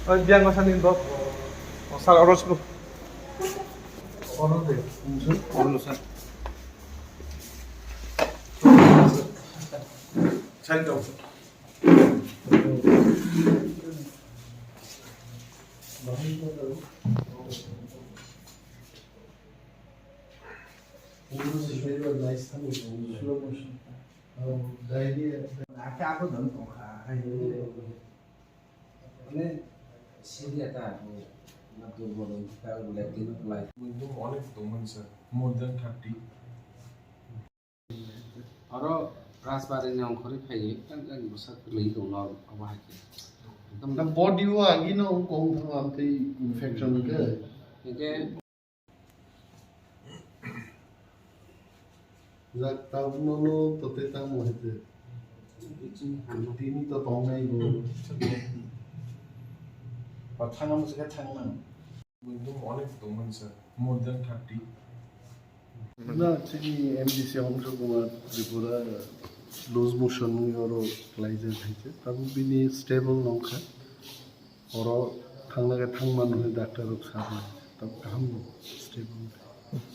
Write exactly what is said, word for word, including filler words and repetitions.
Oi, biang masa ni bo. O, sal oro sulu. Oro de. Oro sal. Sal dong. Slow motion. Akhe ako dam tongkha. Mane senior ta ako na durbol wngkha, black din apply. Ekdom onek tongmani sir, more than thirty. Oro Rajbari ni ongkhorwi phaiwi tang tang bwsa kwlwi tongno abo hai khe. Ekdom na body o agi no kong thang am tei infection ke. Hingke Jak tabuk no no to te tamo hete. Tini to tongnai bo. Ba thangna muchung khe thangnang. Ekdom onek tongmani sir, more than thirty. Na chini M D C Hongsho Kumar Tripura loose motion ni oro klaijak hai khe. Tabuk bini stable nongkha. Oro thangna khe thangmano hwnwi doctor rok sa bai. Tabuk kaham bo stable.